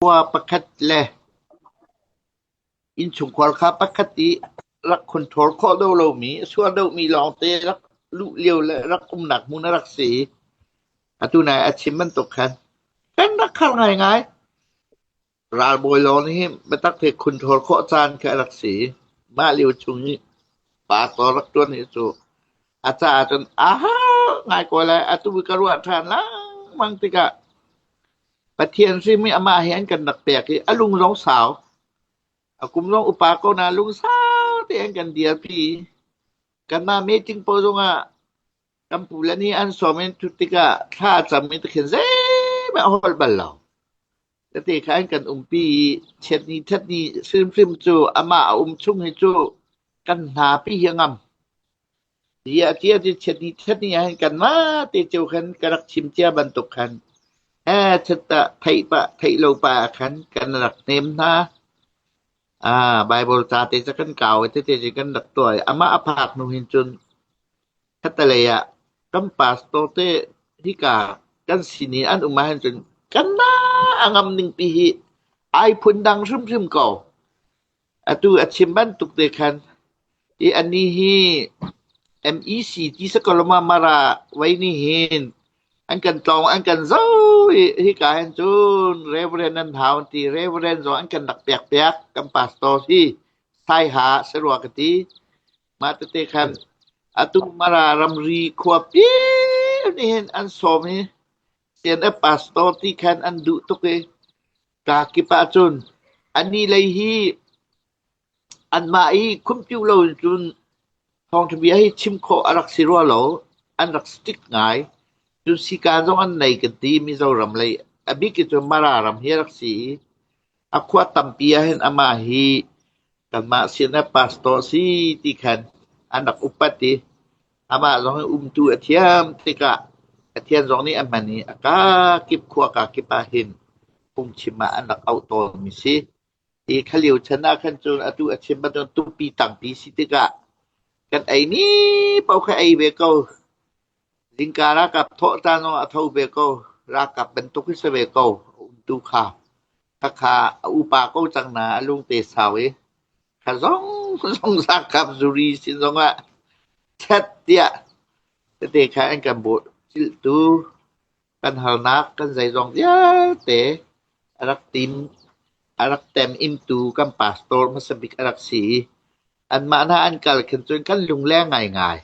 Khua pakhat le innchungkhar kha pakhat i rak control khawh deuh lomi, a sual deuhmi lawngte rak luh lio le rak umnak hmun a rak si i atu nai a chim bantuk khan kan rak har ngaingai. Ralbawi lawng nih hin biatak te control khawh caan kha a rak si i mah lio chung i pastor rak ṭuan hi cu a caah cun a har ngai ko lai. Atu ka ruah ṭhan lengmang tikah Pathian hrim hi amah hi an kan rak pek i a lung zong sau. A kum zong upa ko na lungsau tein kan dirpi. Kanmah meeting pawl zongah kan pule nih an sawm in thut tikah thla cam in tikhin zeihmanh a holh bal lo. Tete kha an kan umpi i chiatni thatni hrimhrim cu amah a um chung hi cu kan hnapi hi a ngam. Ziah tiah cu chiatni thatni ahhin kanmah te cio khan ka rak chim cia bantuk khan eh chat ah theih pah theih lo pah ah khan kan rak hnem hna. Ah, Baibal ca te cu kan kau i tete cu kan rak tuah i amah a phak hnu hin cun khattelei ah kan pastor te hika kan sin i an um ahhin cun kanmah a ngam ningpi hi ai phundang hrimhrim ko. Atu a chim bantuk te khan i anih hi MEC ti sakalama Mara vei nih hin an kan tlawng an kan zoh i hika hin cun Reverend an hau an ti. Reverend zong an kan rak pek piak kan pastor hi Saiha si rua ka ti. Mah tete khan atu Mara ramri khuapi nih hin an sawm i CNF pastor ti khan an duh tuk i Kaa kip ahcun anih lei hi anmah i khumtiu lo in cun thawngṭha bia hi chim khawh a rak si rua lo. An rak strict ngai. Cun sikaan zong an nei kan ti. Mizoram lei a bik in cun Mara ram hi a rak si i a khua tampi ahhin amah hi Kanmah sinah pastor a si ti khan an rak upat i amah zong hi umtu a thiam tikah Pathian zong nih a hman i a kakip khua kakip ah hin phungchim ah an rak auh tawnmi si. Hi kha lio chan ah khan cun atu a chim bantuk tupi tangpi si tikah kan eimi paoh kha ei ve ko. Zingka ralkap thawh caan zong ah a tho ve ko. Ralkap bantuk hi si ve ko. A umtu kha. Khakha a upa ko cang na a lungte sau i kha zong zong ralkap zuri sin zongah chet tiah tete kha an kan bawh cilhtu kan harnak kan zeizong vialte a rak tim a rak tem intu kan pastor hmasa bik a rak si i anmah hna an kal khin cun kan lungleng ngaingai.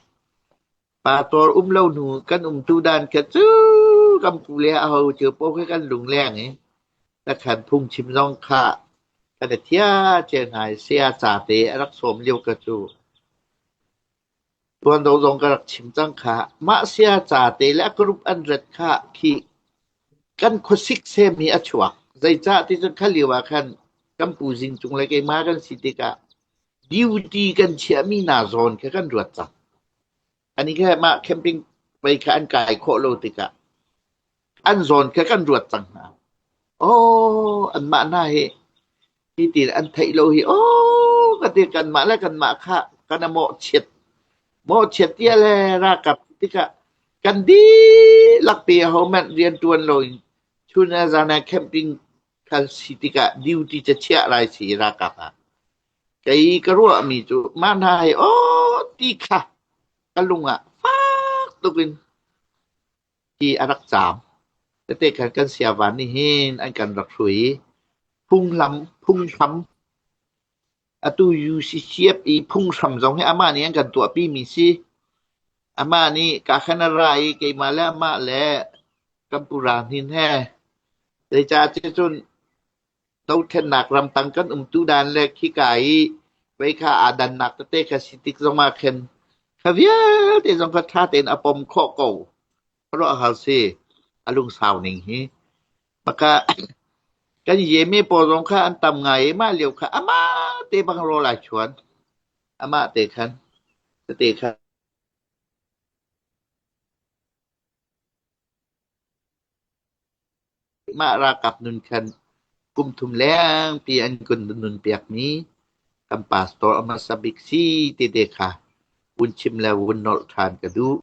Pastor um lo hnu kan umtu dan kha cu kan pu le aho cio paoh khi kan lungleng i takhan phungchim zong kha kan i thia cia hna i saya ca te a rak sawm lio ka cu tuan do zong ka rak chim cang kha. Mah saya ca te le a group an rat kha khi kan khuasik sem hi a chuak. Zeicah ti cun kha lio ah khan kan pu Zing Cung le keimah kan si tikah duty kan chiahmi hna zawn kha kan ruat cang. Ani kha mah camping pei kha an kai khawh lo tikah an zawn kha kan ruat cang hna. Oh, anmah hna hi hi ti an theih lo hi oh ka ti kanmah le kanmah kha kan a mawhchiat. Mawhchiat tia le ralkap tikah kan dihlak pi ahohmanh rianṭuan loin chun le zan ah camping kal si tikah duty ca chiah lai si ralkap ah. Kei ka ruahmi cu mah hna hi aw ti kha ka lung ah fak tuk in hi a rak caam. Tete khan kan siavan nih hin an kan rak hrui i phunghlam phunghram atu UCCF i phunghram zong hi amah nih an kan tuahpi mi si. Amah nih ka khan a ra i keimah le amah le kan pu Ra Hnin he zeicah cun Dothlennak ramtang kan umtu dan le khika i vei kha aa dannak tete kha si tik zongah khin kha vialte zong kha ṭha tein a pom khawh ko. Khuaruahhar si a lungsau ning hi. Maka kan yemi pawl zong kha an tam ngai i mah lio kha amah te bang rawl ai chuan. Amah te khan tete kha Mah ralkap nun khan kum thum lengpi an kun nunpiakmi kan pastor a hmasa bik si tete kha vun chim le vun nolh ṭhan ka duh.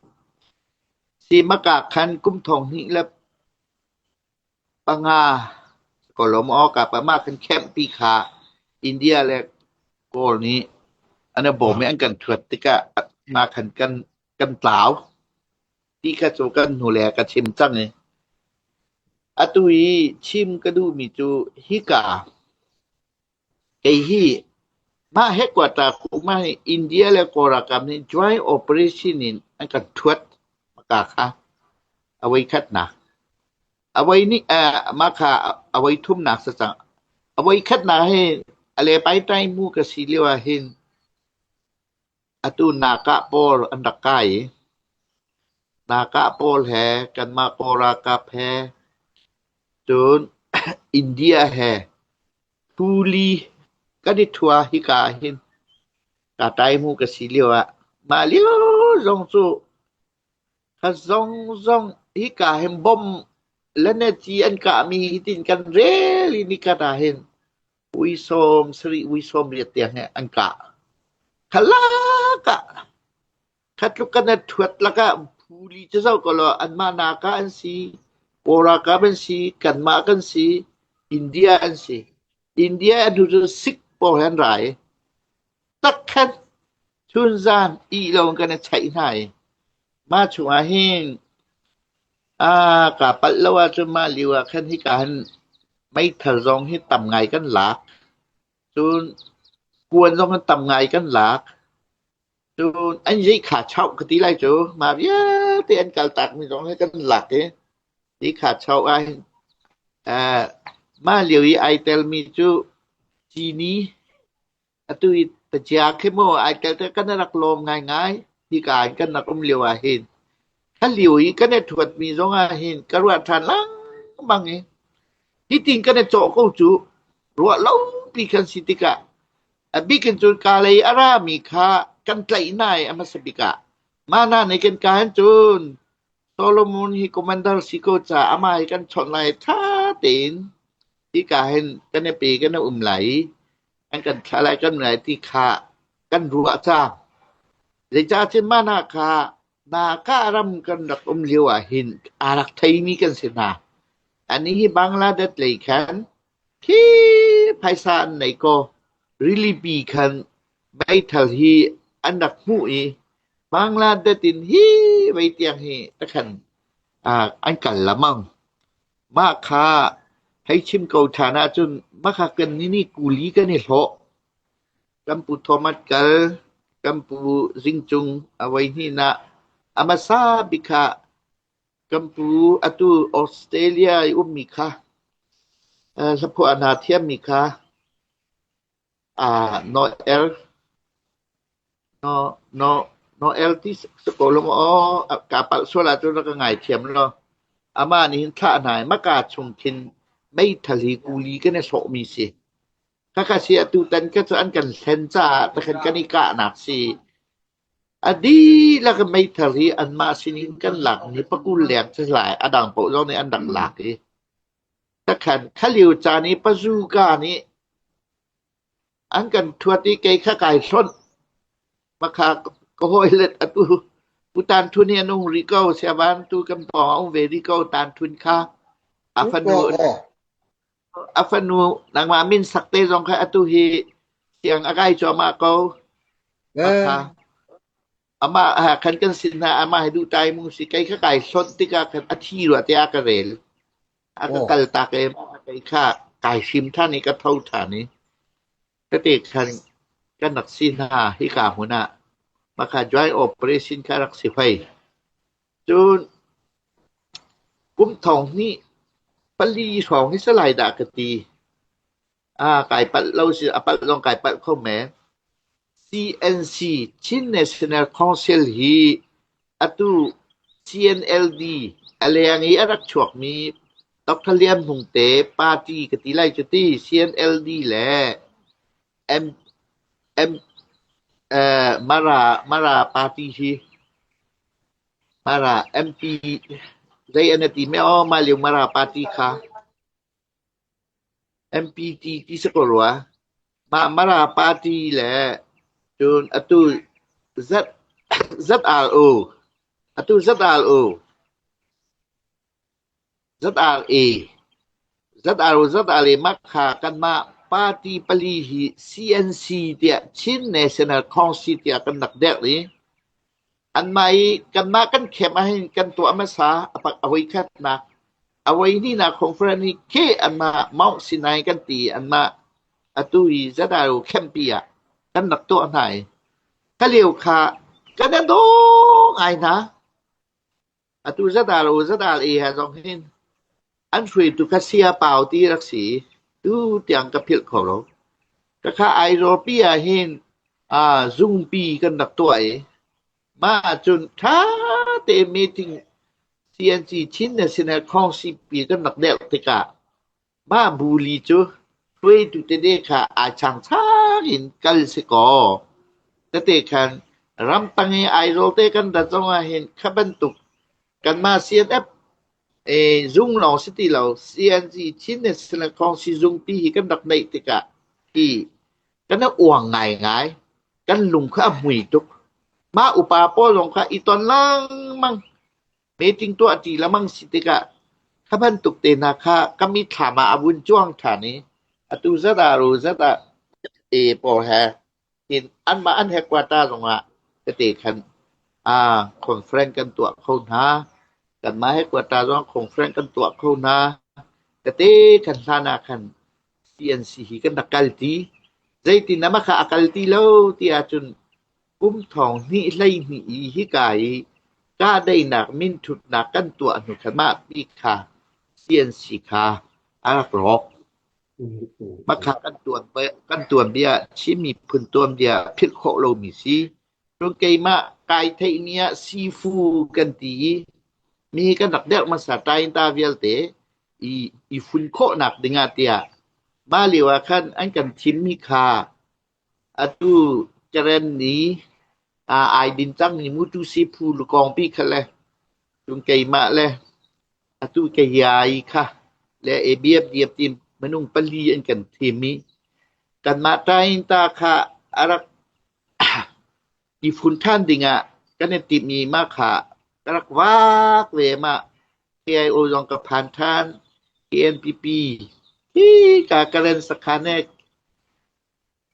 Si maka khan kum 2005 ko. Kawlawm aw ka pa mah kan camp pi kha India le Kawl nih an i bawm i an kan thuat tikah mah khan kan kan tlau. Ti kha cu kan hnu le ka chim cang i atu i chim ka duhmi cu hika kei hi mah headquarter kum ah hin India le Kawl ralkap nih joint operation in an kan thuat maka kha a voikhatnak. A voi nih mah kha a voi thumnak si cang. A voi khatnak hi a le pai mu ka si lio ah hin Atu nakah pawl an rak kai i nakah pawl he kanmah Kawl ralkap he cun India he Huli kan i thua hika ah hin ka taimu ka si lio ah mah lio zong cu kha zong zong hika hin bom leneci an kahmi hitin kan rel i nikhat ah hin ui sawm sarih ui sawm riat tiang he an kah. Khalak ah kha tluk kan thuat lakah phuli cu zoh ko law anmah naka an si, Kawl ralkap an si, kanmah kan si, India an si. India an hu cu Sikh pawl he an ra i tak khan chunzan ih lo in kan i chaih hna i mah chungah hin Aa kaa palh lo ahcun mah lio ah khan hika hin meithal zong hi tam ngai kan lak. Cun kuan zong hin tam ngai kan lak. Cun an zeikha chauh ka ti lai cu mah vialte an kaltakmi zong hi kan lak i hika chauh ah hin uh, mah lio i ai telmi cu cini Atu i tachia khi mu ai tel te kan rak lawm ngaingai. Hika in kan rak um lio ah hin. Kha lio i kan i thuatmi zong ah hin ka ruah ṭhan lengmang i hitin kan i cawh ko cu ruah lo pi kan si tikah a bik in cun ka lei a rami kha kan tlaih hna i a hmasa bik ah mah hna nih kan ka hin cun Solomon hi commander si ko ca amah hi kan chawnh lai ṭha tein hika hin kan i pe kan i um lai i an kan thlah lai kan lai ti kha kan ruah cang. Zeicahtiah mah hna kha Naka ram kan rak um lio ah hin aa rak theimi kan si hna. Anih hi Bangladesh lei khan khi phaisa an nei kaw rilipi khan meithal hi an rak hmuh i Bangladesh in hi vei tiang hi takhan an kal lamang. Mah kha hei chim ko ṭhan ahcun mah kha kan nih nih kuli kan i hlawh. Kan pu Thomas kal, kan pu Zing Cung a voi hnihnak a hmasa bik kha kan pu atu Australia i ummi kha hlaphuah hna thiammi kha Noel Noel ti si ko lo maw aw kaa palh sual ahcun rak ka ngaithiam law. Amah nih hin thlah hna i maka chung khin meithal hi kuli kan i hlawhmi si. Khakha si atutan kha cu an kan hlen caah takhan kan i kahnak si. A dihlak in meithal hi anmah sinin kan lakmi pakul leng si lai. A dang paoh zong nih an rak lak i. Takhan kha lio caan i pazuka nih An kan ṭhuat i kei kha kai hlonh. Makha ka hawile atu Pu Tan Thun hi an um rih ko. Siavan tu kan pawng a um ve rih ko Tan Thun kha. A fanu a fanu nangmah min sak te zong kha atu hi siang a kai cuahmah ko. Makha amah ha khan kan sin hna amah hi duh tai mu si kei kha kai hlonh tikah khan a thi rua tiah ka rel. A ka kal tak i kei kha kai hrim ṭhan i ka tho ṭhan i tete khan kan rak si hna hika hmun ah mah kha joint operation kha rak si hoi. Cun kum thong hnih pali hrawng hi si lai dah ka ti. Ah, kai palh lo si, a palh zong kai palh kho men. CNC, Chin National Council hi atu CNLD a leng i a rak chuakmi Dr. Lian Hmung te party ka ti lai cu ti CNLD le M, M, eh, Mara, Mara party hi Mara MP zei an ti me aw mah lio Mara party kha MPT ti si ko rua. Mah Mara party le cun atu Z ZRO atu ZRO ZRA. ZRO ZRA mah kha kanmah party pali hi CNC tiah Chin National Council tiah kan rak derh i anmah i kanmah kan camp ahhin kan tuah hmasa a voikhatnak. A voihnihnak conference hi khi anmah Mount Sinai kan ti i anmah atu i ZRO camp-pi ah kan rak tuah hna i ka lio kha kan i daw ngai hna. Atu ZRO ZRA he zong hin an hruaitu kha Saya Pau ti rak si i tu tiang ka philh kho lo. Khakha Aizawl pi ah hin zungpi kan rak tuah i mah ahcun ṭha tein meeting CNC Chin National Council pi kan rak derh tikah Mah buli cu hruaitu tete kha aa changchang in kal si kaw, tete khan ramtang i Aizawl te kan rat zong ah hin kha bantuk kanmah CNF zung lawng si ti lo, CNC Chin National Council zungpi hi kan rak neih tikah hi kan i uang ngaingai. Kan lung kha a hmui tuk. Mah upa pawl zong kha i ton lengmang. Meeting tuah ṭi lengmang si tikah kha bantuk te hna kha ka mitthlam ah a vun cuang ṭhan i atu zat ah ru zat ah e pawl he hin anmah an headquarter zongah tete khan conference kan tuah kho hna. Kanmah headquarter zong conference kan tuah kho hna. Tete khan hlan ah khan CNC hi kan rak kal ti. Zeitin ah mah kha a kal ti lo ti ahcun Kum thong hnih 12 i hika i kahdaihnak minthutnak kan tuah hnu khan mahpi kha CNC kha a rak rawk. Mahkha kan tuanbia Chin miphun tuanbia philh khawh lomi si. Cun keimah kai theihmi ah sifu kan ti i mi kan rak derh hmasa tainta vialte i fun khawhnak dingah tiah mah lio ah khan an kan thimmi kha Atu Karen nih ai din cangmi Mutusi phu lukawngpi kha le cun keimah le atu Kayai kha le ABFDF ti minung pali an kan thim i kanmah Tainta kha a rak i fun ṭhan dingah kan i timh i mah kha ka rak vak ve. Mah KIO zong ka phan ṭhan. KNPP hi ka Karen sakhan he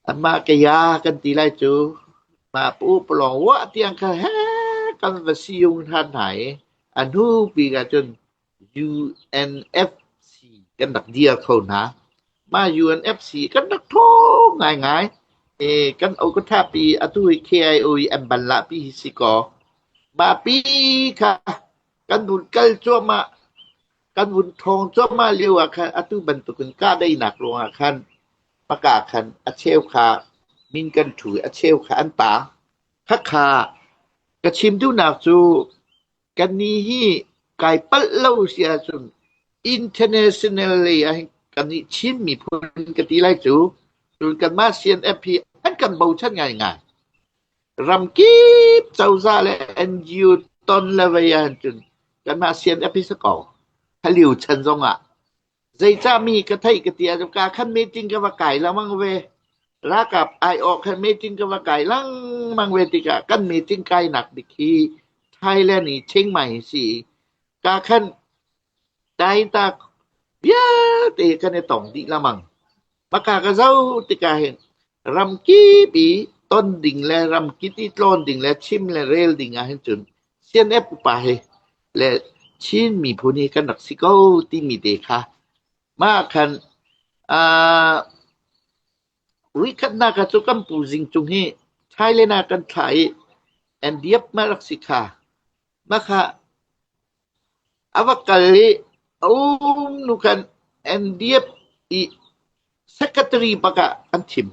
Anmah kaya kan ti lai cu. Mah pu palawng ruah tiang kha he kan va siung ṭhan hna i a hnu bik ahcun UNFC kan rak dir kho hna. Mah UNFC kan rak ṭhawng ngaingai. E, kan okathapi atu hi KIO i an banlahpi hi si kaw. Mah pi kha kan vun kal cuahmah Kan vun ṭhawng cuahmah lio ah khan atu bantukin kahdaihnak ruangah khan paka khan a cheu kha min kan ṭhu i a cheu kha an taang. Khakha ka chim duhnak cu kannih hi kai palh lo si ahcun international lei ah hin kannih Chin miphun ka ti lai cu cun kanmah CNF hi an kan bochan ngaingai. Ramkip cozah le NGO ton le vei ahcun kanmah CNF hi si ko. Haliu chan zongah zeicah mi ka theih ka ti ahcun ka khan meeting ka va kai lengmang ve. Ralkap aiawh khan meeting ka va kai lengmang ve tikah kan meeting kainak bik hi Thailand i Chiang Mai hi si i ka khan Taintak vialte kan i tong dih lengmang. Maka ka zoh tikah hin ramkip i ton ding le ramkip i tlawn ding le chim le rel ding ah hin cun CNF upa hi le Chin miphun hi kan rak si ko timi te kha mah khan Voikhatnak ah cu kan pu Zing Cung hi Thailand ah kan thlah i NDF ma rak si kha. Mah kha a va kal i a um nu khan NDF i secretary bak ah an thim.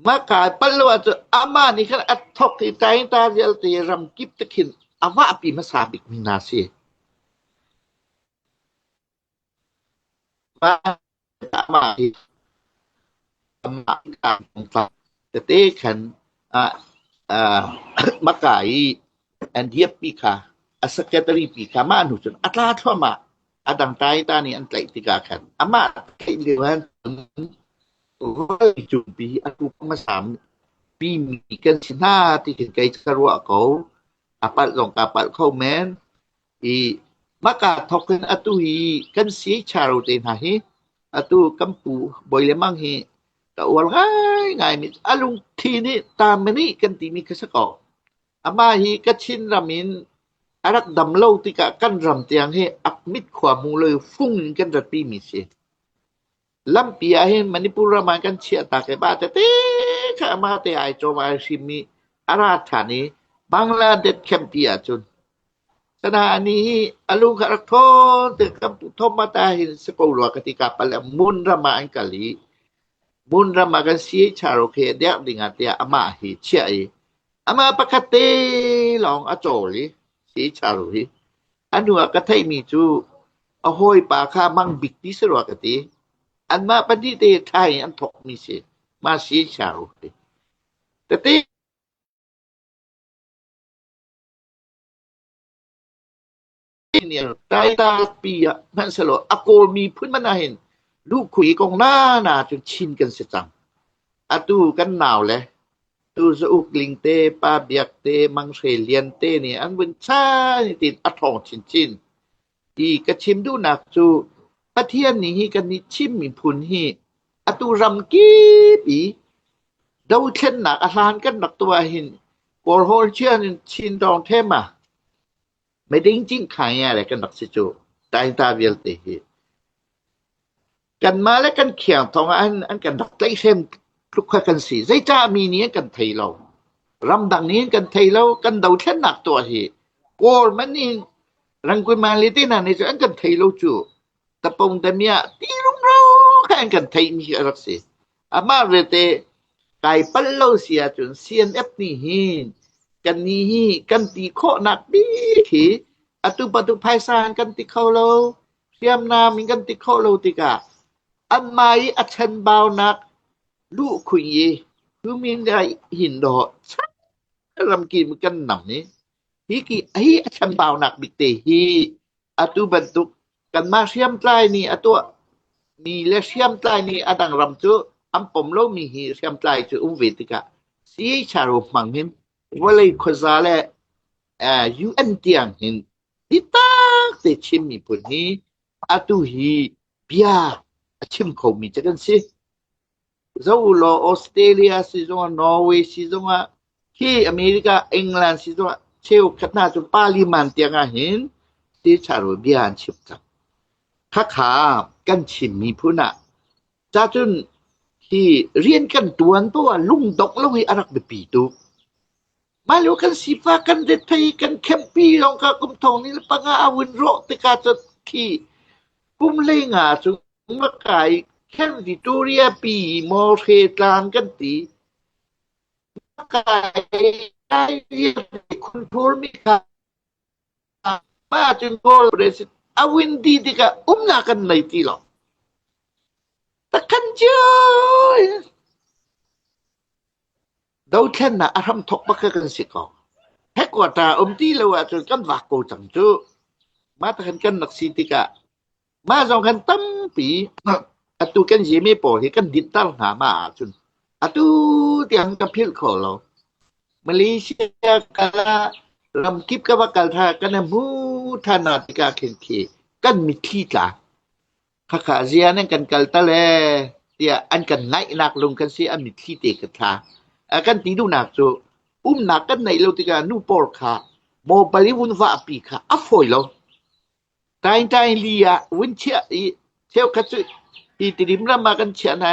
Mah kaa palh lo ahcun amah nih khan a thawk i tainta vialte ramkip te khin a vahpi hmasa bikmi hna a si. Mah amah hi amah tete khan maka i NDF pi kha a secretary pi kha mah hnu cun a tla thluahmah. A dang taita nih an tlaih tikah khan amah tlaih lio ah vawleicung pi a tu hmasa pimi kan si hna ti khin kei ka ruah ko. A palh zong kaa palh kho men. I. Mah kaa thawk in atu hi kan CHRO te hna hi atu kan pu Bawi le Mang hi ka uar ngaingai mi a lungthi nih tamani kan timi kha si ko. Amah hi Kachin ram in a rak dam lo tikah kan ram tiang hi a mit khua hmu lo i fung in kan ratpi mi si. Lampi ah hin Manipur ram ah kan chiah tak i mah tete kha amah te ai cawm ai hrim i a ra ṭhan i Bangladesh campi ahcun sana ani hi a lung kha rak thawn te kan pu Thomas ta hin si ko rua ka ti ka pal mun ram ah an kal i mun ram ah kan CHRO khi dek ding ah tiah amah hi chiah i amah pakhat te lawng a cawl i CHRO hi A hnu ah ka theihmi cu a hawipa kha mang bik ti si rua ka ti. Anmah pahnih te thla in an thawkmi si. Mah si siaru ti. Tete pi ah hmanhsehlaw a Kawl miphun man ahhin luhkhui kong nana cun Chin kan si cang. Atu kan nau le Tu Za-uk Ling te, Pa Biak te, Mang Hre Lian te nih an vun chan i tiin a ṭhawng chinchin. Ti ka chim duhnak cu Pathian nih hi kannih Chin miphun hi atu ram kip i dothlennak a hlan kan rak tuah ahhin Kawlhawl chian in Chin tawng ṭhem ah meding cing khai le kan rak si cu taingta vialte hi. Kanmah le kan khiang thawng ah an kan rak tlaihhrem tluk kha kan si. Zeicah mi nih an kan thei lo? Ramdang nih an kan thei lo. Kan dothlennak tuah hi Kawl man nih Rangkui le te hna nih cun an kan thei lo cu. Tapung damiah ti rumro kha an kan theihmi a rak si. Amah vialte kai palh lo si ahcun CNF nih hin kannih hi kan ti khawhnak bik hi atu bantuk phaisa an kan ti kho lo. Hriamnam in kan ti khawh lo tikah anmah i a chanbaunak luhkhuih i human right hin dawh ramkim kan nam i hi ki hi a chanbaunak bik te hi atu bantuk kanmah hriamtlai nih a tuah mi le hriamtlai nih a dang ram cu an pom lomi hi hriamtlai cu um ve tikah CHRO hmang hin vawlei khuaza le UN tiang hin Biatak te Chin miphun hi atu hi bia a chim khomi cu kan si. Zoh u law Australia si zongah Norway si zongah khi America England si zongah cheukhat hna cu parliament tiang ah hin Charo bia an chim cang. Khakha kan Chin miphun ah cacun hi rian kan tuan poah lungdongh lo hi a rak biapi tuk. Mah lio kan sifak kan rethei kan khempi lawng kha kum thong ni le panga a vun rawh tikah cun khi kum 15 cu va kai Camp Victoria pi Mawhre tlang kan ti. Kai control mi kha mah cun Kawl president a win dih tikah umnak kan nei ti lo. Takhan cio Dothlennak a hramthawk bak kha kan si ko. Headquarter um ti lo ahcun kan vak ko cang cu. Mah takhan kan rak si tikah mah zong khan tampi atu kan yeme pawl hi kan dinhter hna mah ahcun atu tiang ka philh kho lo. Malaysia kala ramkip ka va kal tha kan hmu than hna tikah khin khi kan mitthli tla. Khakha zia nan kan kal tal ee tiah an kan ngaihnak lung kan si an mitthli te ka thla. Kan ti duhnak cu umnak kan neih lo tikah nu pawl kha mobile i vun vahpi kha a fawi lo. Taingtaing li ah vun chiah i cheukhat cu hi Tidim ram ah kan chiah hna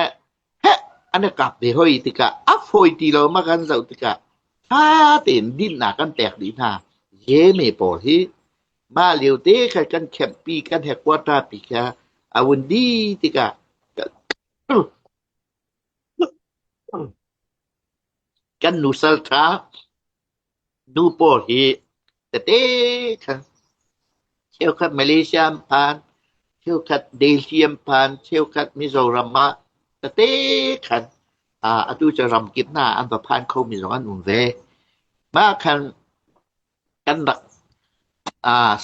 heh an i kap ve hoi tikah a fawi ti lo ma kan zoh tikah ṭha tein dinnak kan pek dih hna. Yeme pawl hi Mah lio te kha kan khemhpi kan headquarter pi kha a vun dih tikah kan nusal ṭha nu pawl hi tete kha cheukhat Malaysia an phan, cheukhat Delhi an phan, cheukhat Mizoram ah tete khan atu cu ramkip hna an va phan khomi zong an um ve. Mah khan Kan rak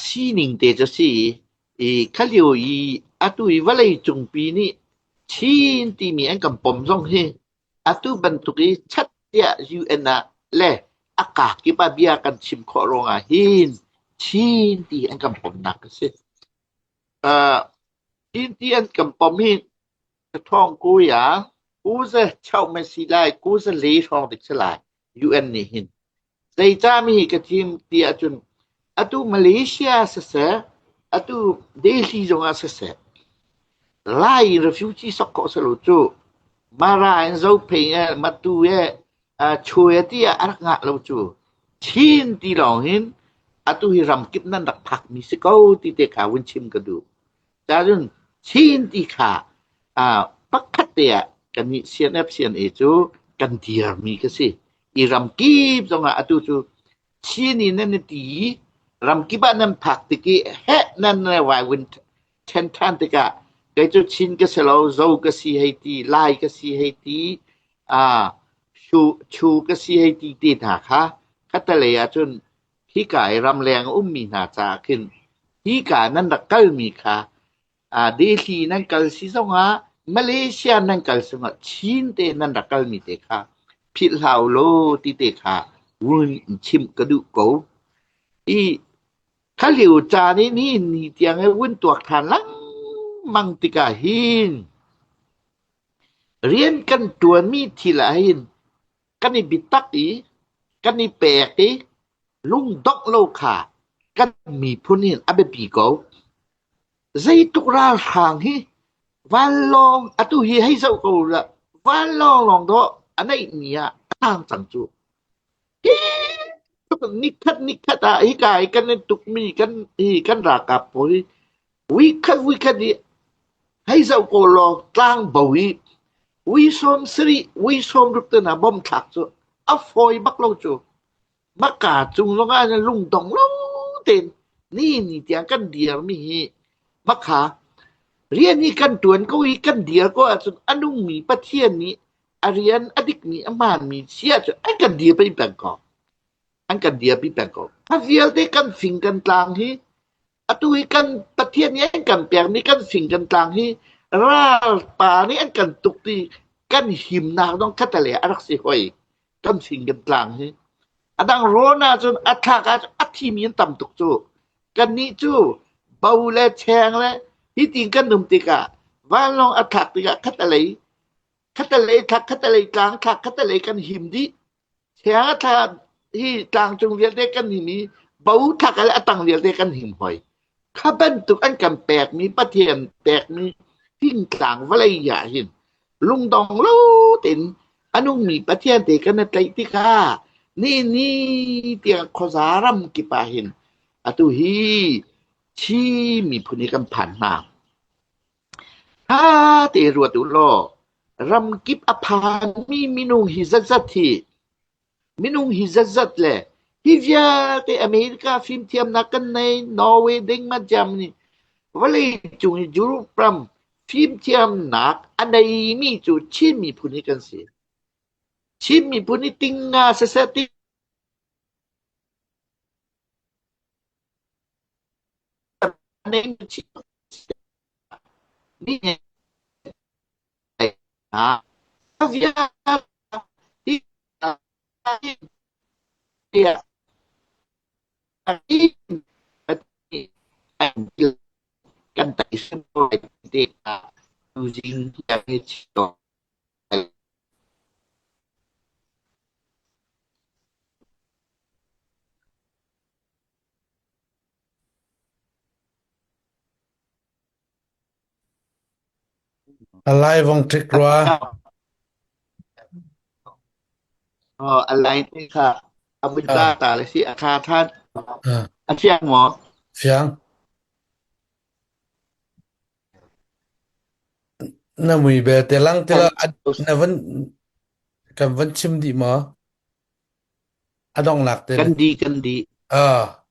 sining te cu si i kha lio i atu i vawlei cungpi nih Chin timi an kan pom zong hi atu bantuk i chat tiah UN ah le a kakip ah bia kan chim khawh ruangah hin. Chin ti an kan pomnak a si. Uh, Chin ti an kan pom hi thong kuya kuza chau me si lai kuza le hrawng dik si lai UN nih hin zeicah mi ka thim ti ahcun atu Malaysia siseh atu Delhi zongah siseh Lai in refugee sok khawh si lo cu Mara in Zophei eh Matu eh Chue tiah a rak ngah lo cu Chin ti lawng hin atu hi ramkip nan rak phakmi si ko ti te kha vun chim ka duh. Cun Chin ti kha pakhat te ah kannih CNF CNA cu kan dirmi ka si. I ramkip zongah atu cu Chin in nan i ti i ramkip ah nan phak tik i heh nan vai vun ṭhen ṭhan tikah kei cu Chin ka si lo, Zo ka si hei ti, Lai ka si hei ti, Chu ka si hei ti te hna kha khattelei ahcun hika i ramleng a ummi hna caah khin hika nan rak kalmi kha Delhi nan kal si zongah Malaysia nan kal zongah Chin te nan rak kalmi te kha philh hlah u law ti te kha run in chimh ka duh ko. I kha lio caan i nihin ni tiang i vun tuak ṭhan lengmang tikah hin rian kan ṭuanmi thil ah hin kan i biatak i kan i pek i lungdongh lo kha kan miphun hin a biapi ko. Zeitluk ralhrang hi vanlawng atu hi hei zoh ko la vanlawng lawng dawh a neihmi ah a tang cang cu. Hi nikhat nikhat ah hika i kan i tukmi kan hi kan ralkap pawl hi Vuikhat vuikhat i hei zoh ko law tlangbo i vui 70 vui 60 te hna bom thlak cu a fawi bak lo cu. Maka cung zongah na lungdong lo tein ni ni tiang kan dirmi hi makha rian hi kan ṭuan ko i kan dir ko ahcun a nungmi Pathian nih a rian a dikmi a hmaanmi si ahcun an kan dirpi peng ko. An kan dirpi peng ko. A vialte kan fing kan tlang hi Atu hi kan Pathian nih an kan pekmi kan fing kan tlang hi ralpa nih an kan tuk ti kan himnak zong khattelei ah a rak si hoi. Kan fing kan tlang hi. A dang rawn ahcun a thlak ahcun a thimi an tam tuk cu. Kannih cu bo le cheng le hitin kan um tikah vanlawng a thlak tikah khattelei khattelei thlak khattelei tlang thlak khattelei kan him dih. Thla hi tlangcung vialte kan him i bo thlak le a tang vialte kan him hoi. Kha bantuk an kan pekmi Pathian pekmi fingtlang vawlei ah hin lungdong lo tein a nungmi Pathian te kan i tlaih tikah ni ni tiang khuaza ram kip ah hin atu hi Chin miphun hi kan phan hna. Ṭha tein ruat u law ramkip a phanmi minung hi zatzat hi minung hi zatzat le hi vialte America fimthiamnak kan nei Norway, Denmark, Germany vawleicung i Europe ram fimthiamnak a neimi cu Chin miphun hi kan si. Chin miphun hi ting nga siseh ting Kan A lai vong ṭik rua. A lai te kha a vun ta ta le si a ṭha ṭhan. A fiang maw? Fiang. Na mui belte lang tila na van kan van chim dih maw? A donghnak te. Kan di kan di. Ah.